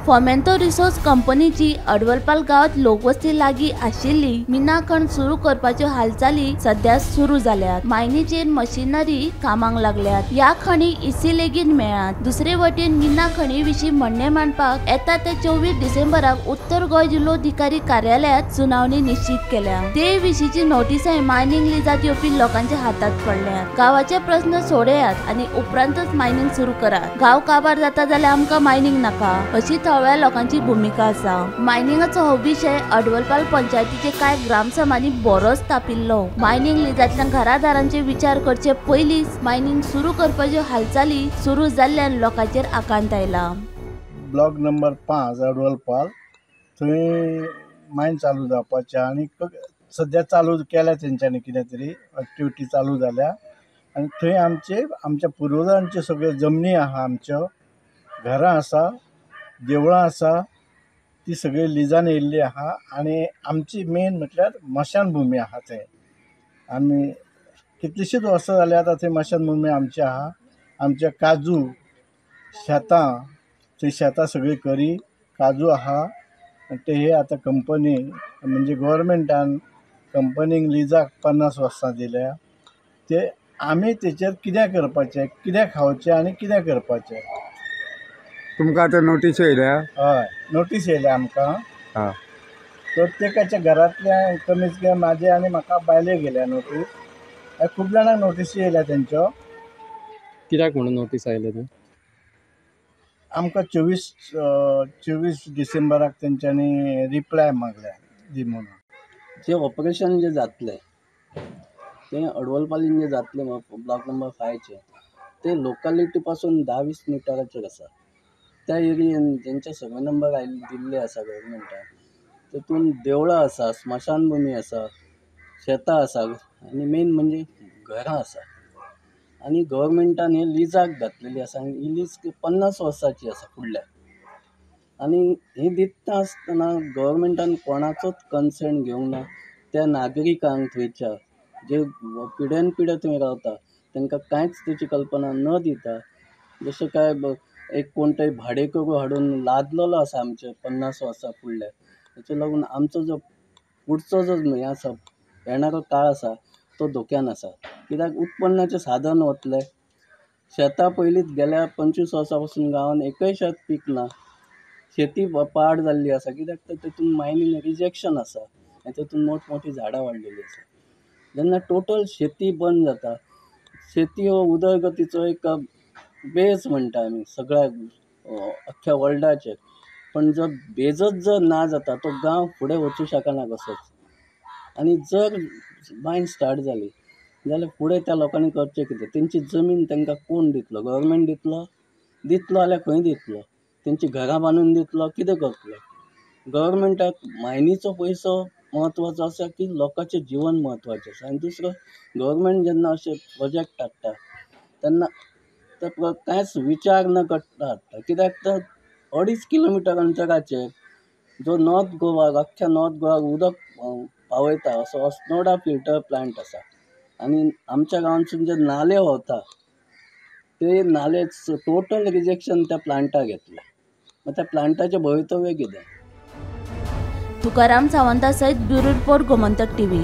Fomento resource कंपनीची अडवलपाल गांवांत लोकवस्ती लागीं आशिल्ली मिना खण सुरू करपाच्यो हालचाली सध्या सुरू जाल्यात. मायनीचेर मशिनरी कामाक लागल्यात. ह्या खणीक इसी लेगीत मेळ्ळात. दुसरे वटेन मिना खणी विशीं म्हणणें मांडपाक येता ते 24 डिसेंबराक उत्तर गोंय जिल्लोधिकारी कार्यालयात सुनावणी निश्चित केल्या. ते विशींची नोटीसाय मायनिंग लिजात येवपी लोकांच्या हातात पडल्या. गांवाचे प्रस्न सोडयात आनी उपरांतच मायनिंग सुरू करात. गांव काबार जाता जाल्यार आमकां मायनिंग नाका अशी थळाव्या लोकांची भुमिका आसा. मायनिंगाचो हो विशय अडवलपाल पंचायतीचे कांय ग्रामसभांनी बरोच तापिल्लो. मायनिंग लिजांतल्या घरादारांचे विचार करचे पयलींच मायनिंग सुरू करपाच्यो हालचाली सुरू जाल्ल्यान लोकांचेर आकांत आयला. ब्लॉक नंबर 5 अडवलपाल थंय मायन चालू जावपाचें आनी सद्या चालू केल्या तेंच्यांनी, कितें तरी एक्टिविटी चालू जाल्या आनी थंय आमचे आमच्या पुर्वजांच्यो सगळ्यो जमनी आहा, आमच्यो घरां आसा, देवळां आसा, ती सगळी लिजान येयल्ली आहा आनी आमची मेन म्हटल्यार मशानभुमी आहा. थंय आमी कितलीशींच वर्सां जालीं आतां थंय मशानभुमी आमची आहा. आमच्या काजू शेतां, थंय शेतां सगळीं करी काजू आहा. ते हे आतां कंपनी म्हणजे गव्हर्मेंटान कंपनीक लिजाक 50 वर्सां दिल्या. ते आमी तेचेर कितें करपाचें, कितें खावचें आनी कितें करपाचें. तुमकां आतां नोटीस येयल्या? हय, नोटीस येयल्या आमकां. प्रत्येकाच्या घरांतल्या कमीत कमी म्हाजे आनी म्हाका बायले गेल्या नोटीस. खूब जाणांक नोटीसी येयल्या तेंच्यो. कित्याक म्हणून नोटीस आयले ते? आमकां 24 डिसेंबराक तेंच्यांनी रिप्लाय मागल्या दी म्हणून. जे ऑपरेशन जे जातलें तें अडवलपालीन जें जातलें ब्लॉक नंबर 5चें तें लोकालिटी पासून 10-20 मिटराचेर आसा. त्या एरियेन जेंचे सर्वे नंबर आयिल्ले दिल्ले आसा गव्हर्मेंटान तेतून देवळां आसा, स्मशानभुमी आसा, शेतां आसा आनी मेन म्हणजे घरां आसा. आनी गव्हर्मेंटान हे लिजाक घातलेली आसा आनी ही लीज 50 वर्सांची आसा फुडल्या. आनी ही दिता आसतना गव्हर्मेंटान कोणाचोच कन्सेंट घेवंक ना. त्या नागरिकांक थंयच्या जे पिड्यान पिड्या थंय रावता तांकां कांयच तेची कल्पना न दिता जशें काय एक कोण तरी भाडेकरू हाडून लादलेलो आसा आमचेर 50 वर्सां फुडल्या. तेचे लागून आमचो जो फुडचो जो हें आसा येणारो काळ आसा तो धोक्यान आसा. कित्याक उत्पन्नाचें साधन वतलें. शेतां पयलींच गेल्या 25 वर्सां पासून गांवांत एकय शेत पिकना. शेती पाड जाल्ली आसा कित्याक तर तेतून मायनींग रिजेक्शन आसा आनी तेतून मोठमोठी झाडां वाडलेली आसा. जेन्ना टोटल शेती बंद जाता, शेती हो उदरगतीचो एक बेज म्हणटा आमी सगळ्या अख्ख्या वर्ल्डाचेर, पण जर बेजच जर ना जाता तो गांव फुडें वचूं शकना कसोच. आनी जर मायन स्टार्ट जाली जाल्यार फुडें त्या लोकांनी करचें कितें? तेंची जमीन तांकां कोण दितलो? गव्हर्मेंट दितलो? दितलो जाल्यार खंय दितलो? तेंची घरां बांदून दितलो? कितें करतलो? गव्हर्मेंटाक मायनीचो पयसो म्हत्वाचो आसा की लोकांचें जिवन म्हत्वाचें आसा? आनी दुसरो, गव्हर्मेंट जेन्ना अशें प्रोजेक्ट हाडटा तेन्ना ते कांयच विचार न करता हाडटा. कित्याक तर 2.5 किलोमिटर अंतराचेर जो नॉर्थ गोवा, अख्ख्या नॉर्थ गोवाक उदक पावयता असो अस्नोडा फिल्टर प्लांट आसा. आनी आमच्या गांवांतसून जे नाले व्हांवता ते नाले टोटल रिजेक्शन त्या प्लांटाक घेतलें. मागीर त्या प्लांटाचें भवितव्य कितें? तुकाराम सावंता सहित ब्युरो रिपोर्ट, गोमंतक टीव्ही.